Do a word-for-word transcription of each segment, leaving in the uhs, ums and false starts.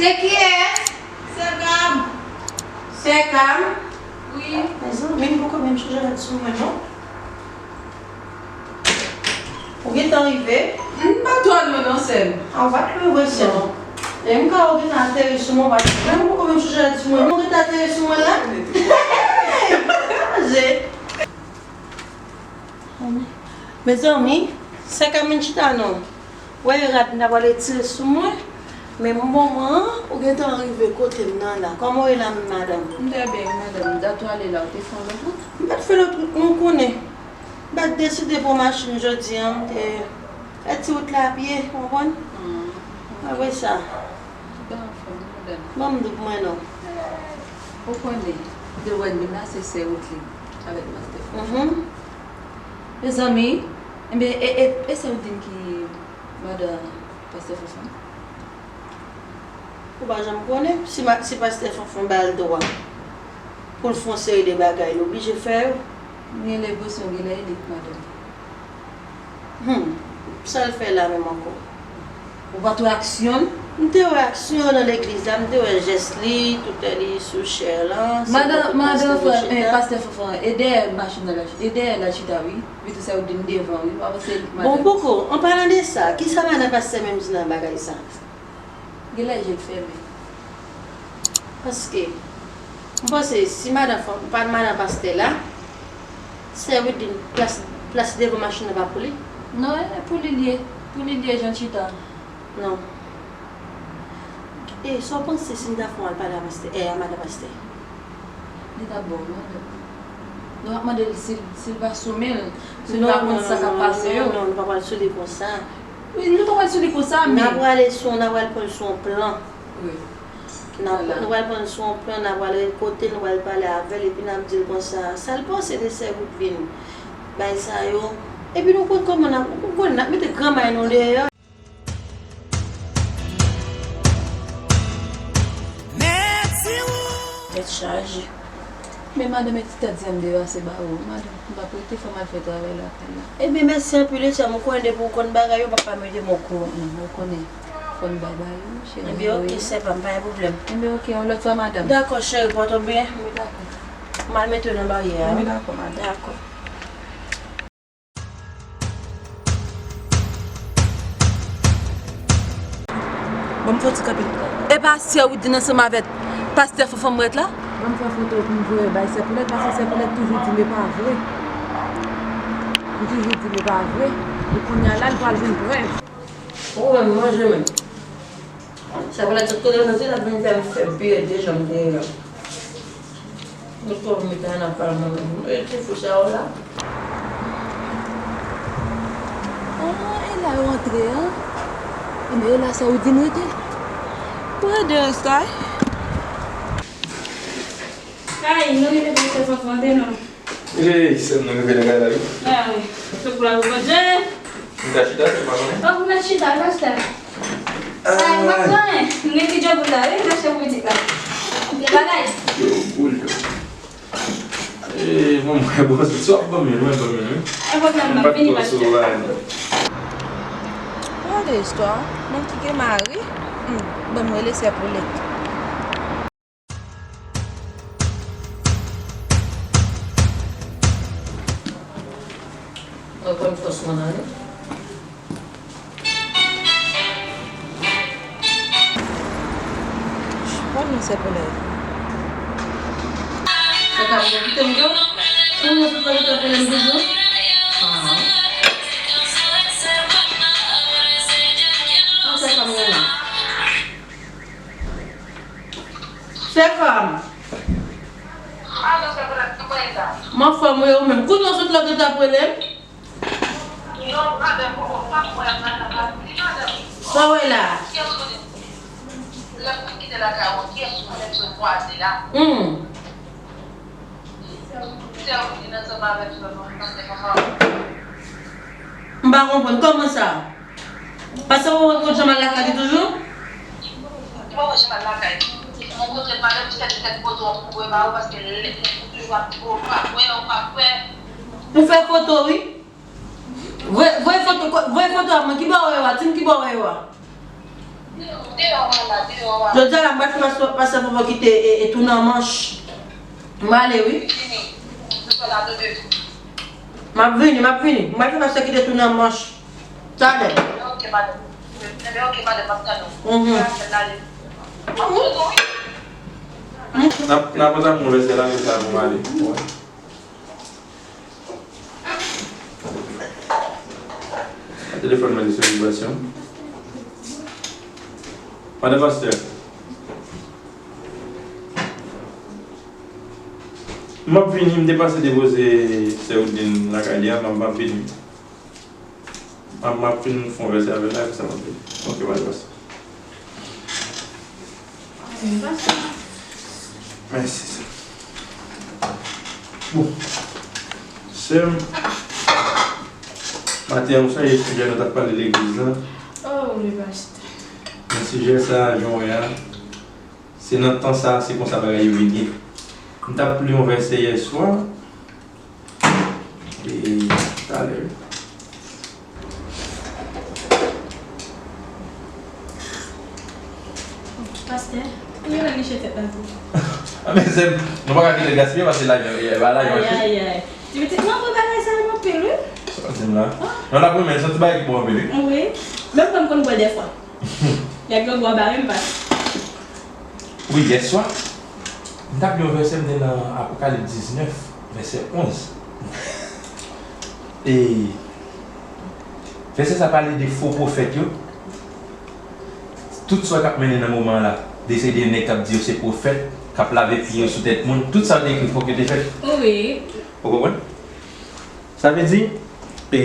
Se kiyès? Sè Kam. Sè Kam? Wi. Mezanmi, m poko menm chanje rad sou mwen, non. Ou gentan rive? M pa twò lwen non, sè m. A, ou pa twò lwen, sè m. E m ka ou gentan ateri sou mwen, ou pa twò lwen, m poko menm chanje rad sou mwen. Ou gentan ateri sou mwen la? Hey! Mezanmi, sè Kam, vin chita non. Wè rad m ta pral retire sou mwen, men moman an, ou gentan rive kote m nan la. Kòman w ye la, madanm? M trè byen, wi, madanm. Dat ou ale la, ou te fè yon lòt wout? M pa t fè lòt wout, non, ou konnen. M pa t deside pran machin jodi a, m te fè ti wout la a pye, ou konprann? Hmm. Apre sa. Tout anfòm, wi, madanm. Ban m doub mwen non. Ou konnen, de wè n vin la, se sè Woodline avèk pastè Fanfan. Mhm. Mezanmi, enben, e, e, e sè Woodline ki madanm pastè Fanfan? Ou pa janm konnen, si ma, si pastè Fanfan ba l dwa pou l fè yon seri de bagay, li oblije fè yo. M gen lenpresyon genlè e li k madanm. Hmm, sa l fè la menm ankò? Ou pa t wè aksyon l? M te wè aksyon l nan legliz la, m te wè jès li, tout lè li sou chè lan, se Madan, kote madan pastè Fran-, eh, chita. Pastè Fanfan, e dèyè machin nan la, e dèyè la chita, wi. Wi, tou sa yo di m devan, wi. Ou pa panse li k madanm? Bon, poko, an palan de sa, kisa madan pastè menm di nan bagay sa? Genlè je l fèmen. Paske, m panse si madan Fran-, pa madan pastè la, sè Woodline, plas, plas devan machin nan pa pou li. Non, e pou li l ye. Pou li l ye, jan l chita. Non. E sa w panse si m ta fè w al pale a pastè, eh, a madan pastè? Li t ap bon, wi, madanm. Nou ap mande l si, si l va sou men l, si l va konn sa k ap pase yo. Non, non, non, nou pa pral sou li konsa. Wi, nou pa pral sou li konsa, men. N a prale sou, n a pral pran l sou yon plan. Wi. N a, nou pral pran l sou yon plan, n a prale kote l, nou pral pale avè l, epi n ap di l konsa, sa l panse de sè Woodline, bay sa yo. Epi nou konn kòman n ap, ou konn n ap mete granmay nou deyò. Tèt chaje. Men madanm, e ti tèt zen m devase ba ou, madanm. M p ap rete, fò m al fè travay lakay la. Ebyen, mèsi anpil, wi, sè m. Ou konnen depi ou konn bagay yo, w p ap pa mete m okouran. Non, ou konnen. Fò n bay ba yo, cheri. Ebyen, oke, sè pa m, pa gen pwoblèm. Ebyen, oke, yon lòt fwa, madanm. Dakò, cheri, pòte w byen. Wi, dakò. M al mete w nan baryè a, wi. Wi, dakò, madanm. Dakò. Ban m fè yon ti kanpe. E pa sè Woodline ansanm avèk pastè Fanfan m wè t la? Ban m fè foto pou m voye bay sè Poulèt, paske sè Poulèt toujou di m e pa vre. Li toujou di m e pa vre. E kounye a la, l pral jwenn prèv. Ou menm, manje menm. Sè Poulèt sot kote l soti, l ap vin fè m fè pye de janm dèyè. Nou twò vin mete ann ap pale mwen menm. E ti fou sa yo la. Ah, e la yo antre an. Ebyen, e la sè Woodline rete. Pou rete rès la, wi. Ay, nou rive pase fòk mande non. Hey, sè m, nou rive nan kay la, wi. Ah, wi. Sou pou la pou Bondye. M ka chita, sè m, pa konnen. Oh, ou mèt chita, pastè. Ay, m ap konnen. M gen ti djòb la, wi, m kache pou pitit la. Gen bagay. Yo, boul yo. Eh, manman, bon, sa w ap ban m youn, wi, ban m youn, wi. Gen pwoblèm, m ap vini, pastè. Gade istwa, moun ki gen mari, hmm, ban m rele sè Poulèt. Mwen konn fòs mwen nan li. Bon, non, sè Poulèt. Sè Kam, ou kite m tou? Ou mwen sou pale tanpele m toujou? Ah. An sè Kam, ou la? Sè Kam. Alo, sè Poulèt, kòman w ye la? M anfòm, wi, ou menm. Kounye a w sot la, w te t ap rele m? Non, madanm, poko, pa m wè madanm la. Di madanm. Sa w wè la? Lè m fin kite lakay ou, kiyès ou konnen m sot kwaze la? Hmm. Sè Woodline ansanm avèk sè Fanfan, pastè Fanfan. M pa konprann. Kòman sa? Pastè Fanfan poko janm al lakay li toujou? Li poko janm al lakay li. Mwen kontre madanm, ti fè ti tèt poze w ap kouri ba ou, paske lè, lè, ou toujou ap di ou pa kwè, ou pa kwè. Ou fè foto, wi. Voye, voye foto, voye foto a mwen. Kibò w wè yo a? Di m kibò w wè yo a. Jodi a la, m pral fè pastè, pastè Fofo kite e, e tou nan manch. M ale, wi. M ap vini, m ap vini. M pral fè pastè kite tou nan manch. Talè. Mhm. N ap, n ap antann yon vèsè la, men sa pou m ale. Telefòn mwen te sou vibrasyon. Madan pastè. M ap vini, m te pase depoze sè Woodline lakay li a, m ap, m ap vini. M ap, m ap fin fè yon vèsè avè l la, epi sa m ap vini. Ok, madan pastè. Mèsi, sè. Bon. Sè m, maten an, ou sonje sijè nou t ap pale legliz la? Oh, wi, pastè. Men sijè sa a, jan w wè a, se nan tan sa a, se konsa bagay yo vin ye. M t ap li yon vèsè yèswa. E, talè. Pastè, ou genlè liche tèt la tou. A, men sè m, nou pa ka kite l gaspiye paske lajan, e, ba lajan. Ay, ay, ay. Ti pitit mwen, bon bagay sa yo anpil, wi. Sa w di m la? Non, l ap renmen, se yon ti bagay ki bon anpil, wi. Wi. Menm mwen, m konn bwè dèfwa. Nèg yo gwo bare m, pastè. Wi, yèswa, m t ap li yon vèsè, m te nan Apokalips diznèf, vèsè onz. E vèsè sa pale de fo pwofèt yo. Tout sa k ap mennen nan moman an la, de se de nèg k ap di yo se pwofèt, k ap lave pye yo sou tèt moun, tout sa yo te ekri fòk yo te fèt. Wi. Ou konprann? Sa vle di, e,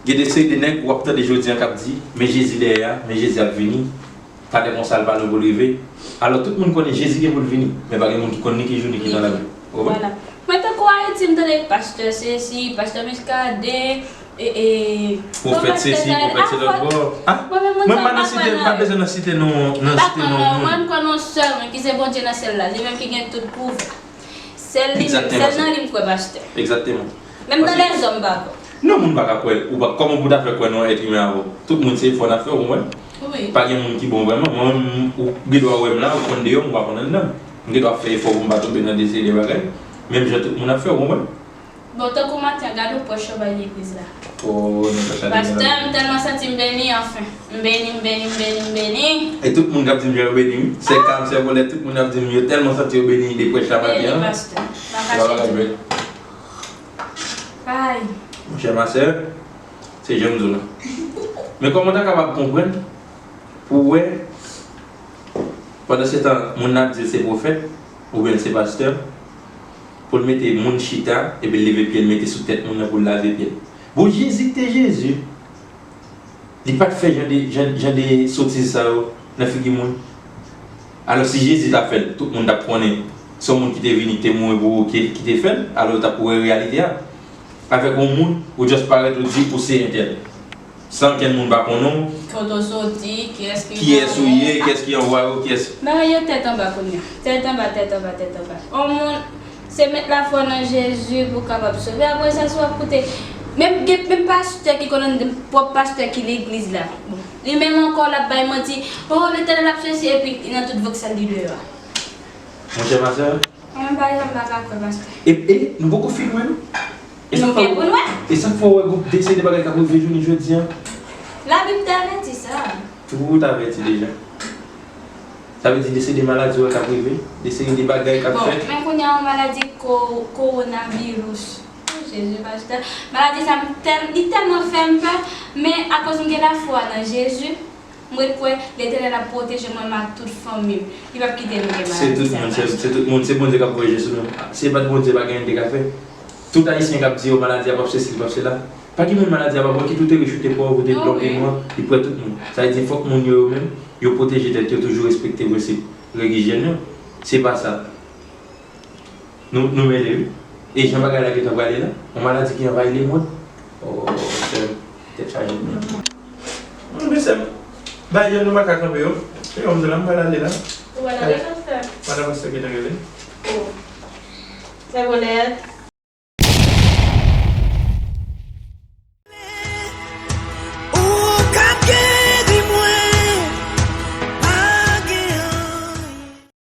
gen de seri de nèg w ap tande jodi an k ap di, men Jezi dèyè a, men Jezi ap vini. Talè konsa l pa lwen pou l rive. Alò, tout moun konnen Jezi gen pou l vini, men pa gen moun ki konn ni ki jou ni ki tan l ap vini. Ou konprann? Vwala. Mwen tankou Ayiti, m tande pastè sesi, pastè Muscadin, e, e, pwofèt sesi, pwofèt se lòt bò. A? Mwen menm, moun sa yo m pa kwè nan yo. M pa bezwen nan site non, nan site non moun. Mwen, m kwè nan yon sèl, mwen, ki se Bondye nan syèl la, li menm ki gen tout pouvwa. Sèl li menm, sèl nan li m kwè, pastè. Egzakteman. Menm nan lèzòm, m pa kwè. Non, moun pa ka kwè. Ou pa, kòman pou w ta fè kwè nan yon èt imen avè w? Tout moun se efò n ap fè, ou konprann? Wi. Pa gen moun ki bon vrèman. Mwen menm, ou gen dwa wè m la, ou konn deyò m, ou pa konn anndan m. M gen dwa fè efò pou m pa tonbe nan de seri de bagay. Menm jan tout moun ap fè, ou konprann? Bon, tankou maten an, gade yon pòch yo bay legliz la. Oh, nou pa chante. Pastè, m tèlman santi m beni, anfen. M beni, m beni, m beni, m beni. E tout moun k ap di m yo beni, wi. Sè Kam, sè Volè, tout moun ap di m yo tèlman santi yo beni de prèch la maten an. Beni, pastè. Pa kache di. Ay. Monchè, ma sè, se jan m di w la. Men kòman w ta kapab konprann, pou w wè, pandan se tan, moun nan ap di l se pwofèt, oubyen l se pastè, pou l mete moun chita, epi l leve pye l mete sou tèt moun nan pou l lave pye l. Bon, Jezi k te Jezi, li pa t fè jan de, jan, jan de sotiz sa yo nan figi moun. Alò, si Jezi ta fè l, tout moun t ap konnen se yon moun ki te vini, ki te mouri pou ou, ki, ki te fè l, alò, yo t ap wè reyalite a. Avèk yon moun, ou just parèt, ou di ou se entèl. San okenn moun pa konnen w. Kote w soti, kiyès ki... Kiyès ou ye, kiyès ki anvwaye w, kiyès... Bagay yo tèt anba kounye a. Tèt anba, tèt anba, tèt anba. Yon moun, se met lafwa nan Jezi pou w kapab sove. Apre sa, si w ap koute, menm gen, menm pastè ki konn anndan, pwòp pastè ki legliz la. Bon, li menm ankò, l ap bay manti. Oh, Letènèl ap sesi, epi li nan tout vòksèl li deyò a. Monchè, ma sè. Mwen, pa egzanp, m pa ka kwè, pastè. E, e, nou poko fin wè, non? E sa k fè w, e sa k fè w wè gwoup de seri de bagay k ap rive jounen jodi a? Labib te avèti sa. Tou te avèti deja. Sa vle di de seri de maladi w wè k ap rive, de seri de bagay k ap fèt. Bon, men kounye a, yon maladi ko-, kowonaviris. Oh, Jezi, pastè. Maladi sa, m tèl-, li tèlman fè m pè, men akoz m gen lafwa nan Jezi, mwen kwè Letènèl ap pwoteje mwen, mwen ak tout fanmi m. Li p ap kite nou gen maladi sa, pastè. Se tout moun, se, se tout moun, se Bondye k ap voye je sou nou. Si se pa t Bondye, pa gen anyen n te ka fè. Tout Ayisyen k ap di, yo, maladi a p ap sesi, li p ap sela. Pa gen moun maladi a p ap wè, kit ou te rich, ou te pòv, ou te blan, ou te nwa, li p wè tout moun. Sa vle di, fòk moun yo, yo menm, yo pwoteje tèt yo, toujou respekte prensip règ ijyèn yo. Se pa sa. Nou, nou mele, wi. E jan bagay la gentan prale la, yon maladi ki anvayi lemonn. Oh, sè m, tèt chaje. Wi, men sè m, bagay yo nou pa ka kanpe yo. Se yon m di la, m pral ale la. Ou pral ale, pastè? Madan pastè gentan rele. Oh. Sè Kolèt.